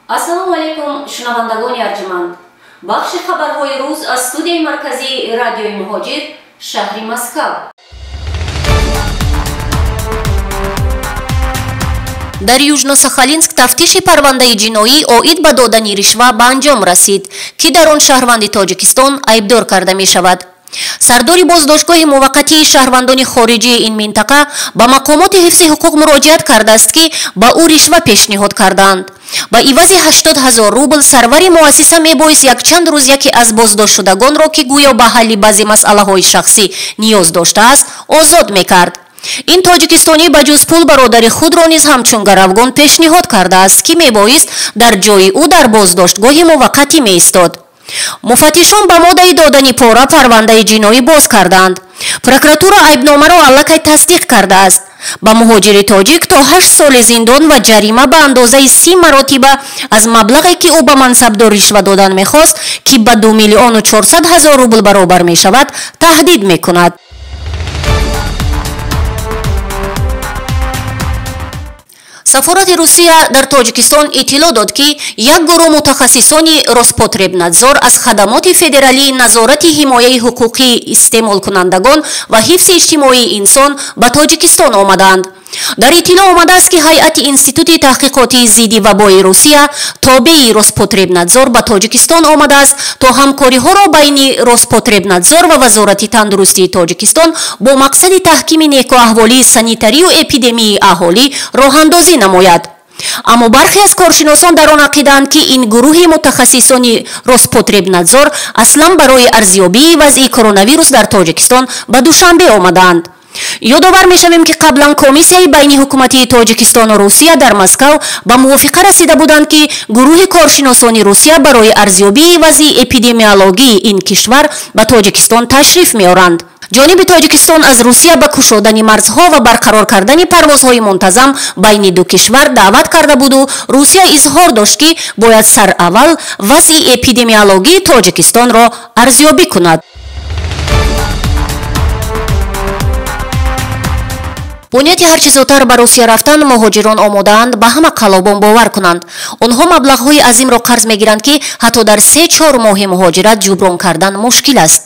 Ассалому алайкум, шунавандагони арҷманд. Бахши хабарҳои рӯз аз студияи марказии радиои Муҳоҷир, шаҳри Москав. Дар Южно-Сахалинск тафтиши парвандаи ҷиноӣ оид ба додани ришва ба анҷом расид, ки дар он шаҳрванди Тоҷикистон айбдор карда мешавад. Сардори боздоштгоҳи муваққатии шаҳрвандони хориҷии ин минтақа ба мақомоти ҳифзи ҳуқуқ муроҷиат кардааст, ки ба ӯ ришва пешниҳод кардаанд. Ба ивази 80 000 рубл сарвари муассиса мебоист якчанд рӯз яке аз боздоштшудагонро, ки гӯё ба ҳалли баъзе масъалаҳои шахсӣ ниёз доштааст, озод мекард. Ин тоҷикистонӣ ба ҷуз пул бародари худро низ ҳамчун гаравгон пешниҳод кардааст, ки мебоист дар ҷои ӯ дар боздоштгоҳи муваққатӣ меистод. Муфаттишон ба моддаи додани пора парвандаи ҷиноӣ боз карданд. Прокуратура айбномаро аллакай тасдиқ кардааст. Ба муҳоҷири тоҷик то 8 соли зиндон ва ҷарима ба андозаи 30 маротиба аз маблағе, ки ӯ ба мансабдор ришва додан мехост, ки ба 2 400 000 рубл баробар мешавад, таҳдид мекунад. Сафорати Русия дар Тоҷикистон иттилоъ дод, ки як гурӯҳ мутахассисони Роспотребнадзор аз хадамоти федералии назорати ҳимояи ҳуқуқии истеъмолкунандагон ва ҳифзи иҷтимоии инсон ба Тоҷикистон омадаанд. Дар иттилоъ омадааст, ки ҳайати Институти таҳқиқотии зидди вабои Русия тобеи Роспотребнадзор ба Тоҷикистон омадааст, то ҳамкориҳоро байни Роспотребнадзор ва Вазорати тандурустии Тоҷикистон бо мақсади таҳкими некӯаҳволии санитарию эпидемии аҳолӣ роҳандозӣ намояд. Аммо бархе аз коршиносон дар он ақидаанд, ки ин гурӯҳи мутахассисони Роспотребнадзор аслан барои арзёбии вазъи коронавирус дар Тоҷикистон ба Душанбе омадаанд. Ёдовар мешавем, ки қаблан комиссияи байниҳукуматии Тоҷикистону Русия дар Москав ба мувофиқа расида буданд, ки гурӯҳи коршиносони Русия барои арзёбии вазъи эпидемиологии ин кишвар ба Тоҷикистон ташриф меоранд. Ҷониби Тоҷикистон аз Русия ба кушодани марзҳо ва барқарор кардани парвозҳои мунтазам байни ду кишвар даъват карда буду Русия изҳор дошт, ки бояд сараввал вазъи эпидемиологии Тоҷикистонро арзёбӣ кунад. Бо нияти ҳарчи зудтар ба Русия рафтан муҳоҷирон омодаанд ба ҳама қаллобон бовар кунанд. Онҳо маблағҳои азимро қарз мегиранд, ки ҳатто дар 3-4 моҳи муҳоҷират ҷуброн кардан мушкил аст.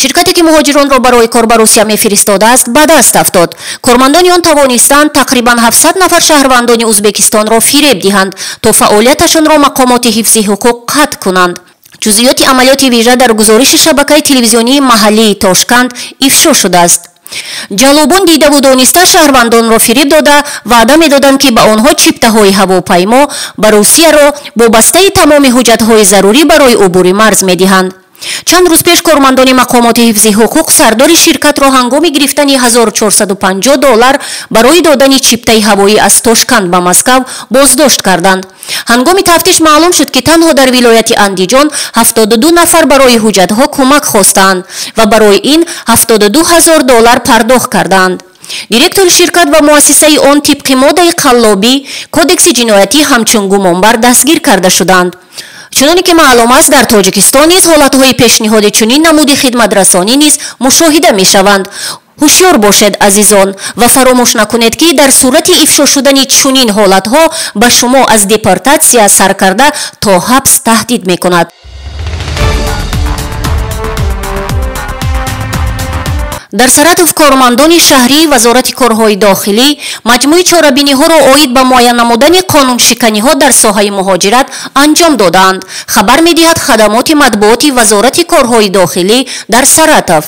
Ширкате, ки муҳоҷиронро барои кор ба Русия мефиристодааст, ба даст афтод. Кормандони он тавонистанд тақрибан 700 нафар шаҳрвандони Узбекистонро фиреб диҳанд, то фаъолияташонро мақомоти ҳифзи ҳуқуқ қатъ кунанд. Ҷузъиёти амалиёти вижа дар гузориши шабакаи телевизионии маҳаллии Тошканд ифшо шудааст. Ҷаллобон дидаву дониста шаҳрвандонро фиреб дода, ваъда медоданд, ки ба онҳо чиптаҳои ҳавопаймо ба Русияро бо бастаи тамоми ҳуҷҷатҳои зарурӣ барои убури марз медиҳанд. Чанд рӯз пеш кормандони мақомоти ҳифзи ҳуқуқ сардори ширкатро ҳангоми гирифтани 1450 доллар барои додани чиптаи ҳавоӣ аз Тошканд ба Москав боздошт карданд. Ҳангоми тафтиш маълум шуд, ки танҳо дар вилояти Андиҷон 72 нафар барои ҳуҷҷатҳо кӯмак хостаанд ва барои ин 72 000 доллар пардохт кардаанд. Директори ширкат ва муассисаи он тибқи моддаи қаллобӣ Кодекси ҷиноятӣ ҳамчун гумонбар дастгир карда шуданд. Чуноне ки маълум аст, дар Тоҷикистон низ ҳолатҳои пешниҳоди чунин намуди хидматрасонӣ низ мушоҳида мешаванд. Ҳушёр бошед, азизон, ва фаромӯш накунед, ки дар сурати ифшо шудани чунин ҳолатҳо ба шумо аз депортатсия сар карда то ҳабс таҳдид мекунад. Дар Саратов кормандони шаҳрии Вазорати корҳои дохилӣ маҷмӯи чорабиниҳоро оид ба муайян намудани қонуншиканиҳо дар соҳаи муҳоҷират анҷом додаанд, хабар медиҳад хадамоти матбуоти Вазорати корҳои дохилӣ дар Саратов.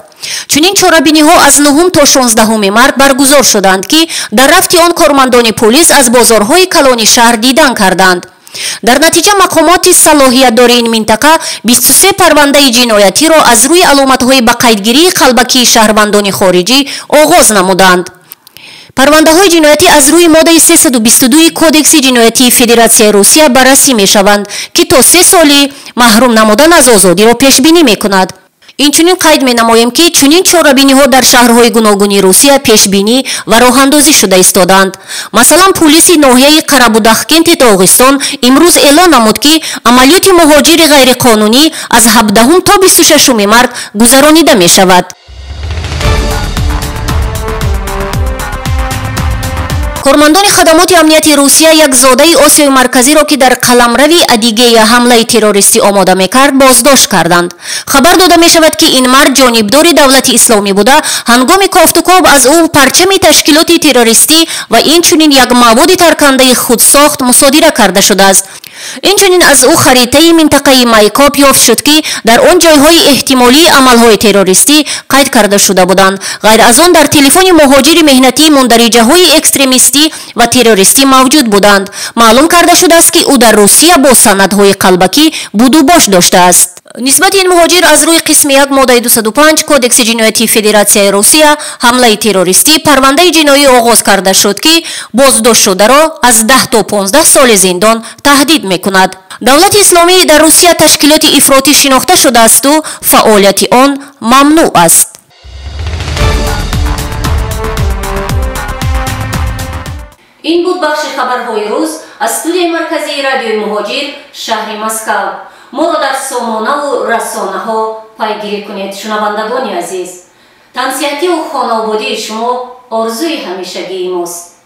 Чунин чорабиниҳо аз 9 то 16 март баргузор шуданд, ки дар рафти он кормандони полис аз бозорҳои калони шаҳр дидан карданд. Дар натиҷа мақомоти салоҳиятдори ин минтақа 23 парвандаи ҷиноятиро аз рӯи аломатҳои ба қайдгирии қалбакии шаҳрвандони хориҷӣ оғоз намуданд. Парвандаҳои ҷиноятӣ аз рӯи моддаи 322 Кодекси ҷиноятии Федератсияи Русия баррасӣ мешаванд, ки то 3 соли маҳрум намудан аз озодиро пешбинӣ мекунад. Инчунин қайд менамоем, ки чунин чорабиниҳо дар шаҳрҳои гуногуни Русия пешбинӣ ва роҳандозӣ шуда истодаанд. Масалан, пулиси ноҳияи Қарабудахкенти Доғистон имрӯз эълон намуд, ки амалиёти муҳоҷири ғайриқонунӣ аз 17 то 26 март гузаронида мешавад. Кормандони хадамоти амнияти Русия як зодаи Осиёи Марказиро, ки дар қаламрави Адигея ҳамлаи террористӣ омода мекард, боздошт карданд. Хабар дода мешавад, ки ин мард ҷонибдори давлати исломӣ буда, ҳангоми кофтукоб аз ӯ парчами ташкилоти террористӣ ва инчунин як маводи таркандаи худсохт мусодира карда шудааст. Инчунин аз ӯ харитаи минтақаи Майкоп ёфт шуд, ки дар он ҷойҳои эҳтимолии амалҳои террористӣ қайд карда шуда буданд. Ғайр аз он, дар телефони муҳоҷири меҳнатӣ мундариҷаҳои экстремистӣ ва террористӣ мавҷуд буданд. Маълум карда шудааст, ки ӯ дар Русия бо санадҳои қалбакӣ будубош доштааст. Нисбати ин муҳоҷир аз рӯи қисми 1 моддаи 205 Кодекси ҷиноятии Федератсияи Русия, ҳамлаи террористӣ, парвандаи ҷиноӣ оғоз карда шуд, ки боздоштшударо аз 10 то 15 соли зиндон таҳдид мекунад. Давлати исломӣ дар Русия ташкилоти ифротӣ шинохта шудаасту фаъолияти он мамнӯъ аст. Ин буд бахши хабарҳои рӯз аз студияи марказии радиои Муҳоҷир, шаҳри Москав. Моро дар сомонаву расонаҳо пайгирӣ кунед. Шунавандагони азиз, тансиҳативу хонаободии шумо орзуи ҳамешагии мост.